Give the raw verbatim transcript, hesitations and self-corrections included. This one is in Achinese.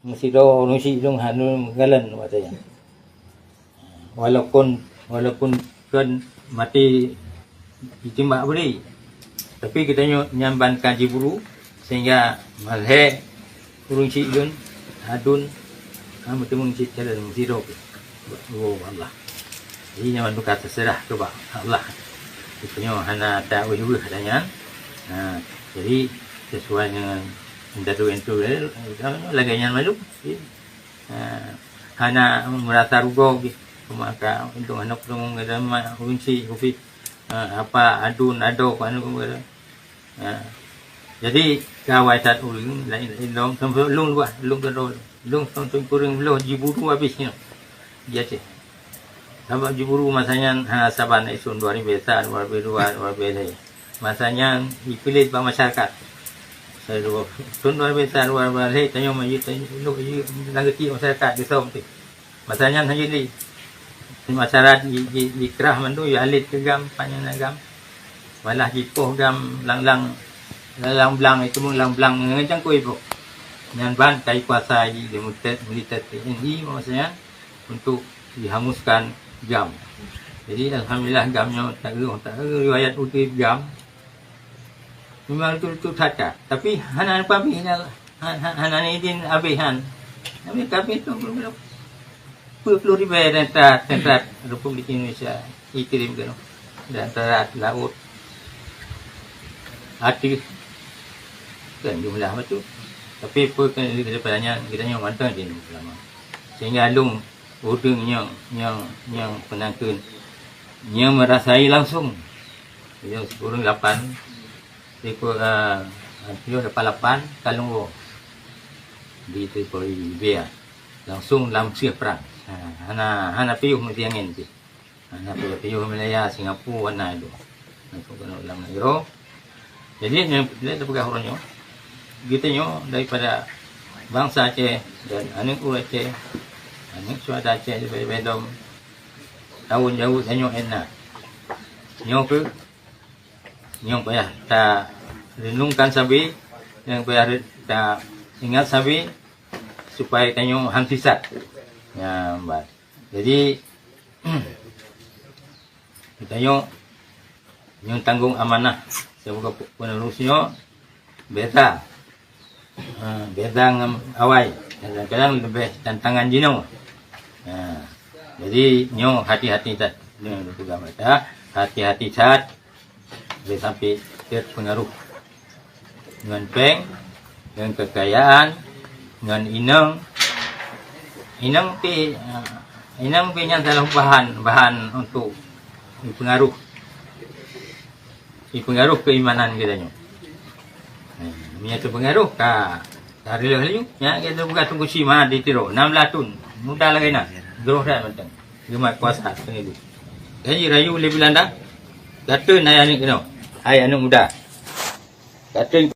Meusidroe ureuëng syiek lôn hana meugalon watée nyan. Walaupun, walaupun kon maté jitimbak bri, tapi geutanyoe nyan ban ka jiburu, sehingga malhée ureuëng syiek lôn, aduen, ha, meuteumé cit jalan meusidroe. Oh Allah. Jadi nyan mandum ka teuseurah keu bak Allah. Geutanyoe hana ta weueh-weueh ata nyan. Ha, jadi sesuai dengan indatu-indatu, eh, lagée nyan malu. Ha, hana meurasa rugoe jih. Maka untung aneuk lôn gata mak kunci kupi. Ha, apa aduen adoe keu aneuk lôn gata. Ha. Jadi kawai that ureuëng laén-laén lom sampoe lôn luwah, lôn keudroe. Lôn sampoe kureueng bloh jiburu habéh nyoe. Di Aceh. Sabab jiburu masa nyan, ha, saban ison dua ribu sa, dua ribu dua, dua ribu lhée. Masa nyan ipeulét bak masyarakat. Thon dua ribu sa, dua ribu lhée tanyoe maju, tanyoe lôn lam geuti masyarakat geusöm teuh. Masa nyan hana jih lé. Masyarakat ji, ji, jikrah mandum, jialét keu GAM, panyang na GAM. Malah jipoh GAM lang-lang, lang blang itu lang blang ngon cangkui boh. Nyan ban kai kuasa ji militer, militer T N I masa nyan. Untuk dihanguskan GAM. Jadi alhamdulillah GAM nyoe tak riwayat udeb GAM. Memang betul-betul that. Tapi hana pabih, hana, hana izin habéh han. Tapi kabeh tu puluh ribu tentara, tentara Republik Indonesia dikirim ke darat, laut, ateueh. Kan jumlah macam. Tapi apa kan daripada nyan, kita nyoe mantong di ulama. Sehingga lôn ureuëng nyang, nyang, nyang peunangkeuen, nyang meurasai langsung. Yang sepuluh lapan, siku, ah, tujuh lapan lapan, kalung wo. Di Tripoli, Libya. Langsung lam sieh perang. Ha, hana, hana piôh meusiangen pih. Hana piôh-piôh Malaya, Singapura, hana itu. Langsung keunoe lam nanggroe. Jadi, nyoe, bila tapeugah uroe nyoe, geutanyoe daripada bansa Aceh dan aneuk ureuëng Aceh, aneuk syuhada Aceh daripada Bedom, tahun jauh tanyoe enna. Nyoe keuh, nyang payah ta renungkan sabe, nyang payah re-, ta ingat sabe, supaya tanyoe han sisat. Nyan, bah. Jadi, tanyoe nyang tanggong amanah sebagai penerus nyoe beda. Ha, beda ngon awai. Kadang-kadang leubeh tantangan jinoe. Ha, jadi nyoe hati-hati that. Nyoe peugah mata, hati-hati that. Boleh sampai terpengaruh ngon péng, ngon kekayaan, ngon inong. Inong pi, ah, inong pi nyan salah bahan, bahan untuk dipengaruh, dipengaruh keimanan kita nyoe. Eh, meunyo teupengaruh ka, ka reuloh laju. Nyan kita buka tunggu sima di Tiro, enam belas tahun, muda lagi na, groh dah manteng. Geumat kuasa sendiri. Jadi rayu oleh Belanda, kata nai aneuk keunoe, hai aneuk muda. Kata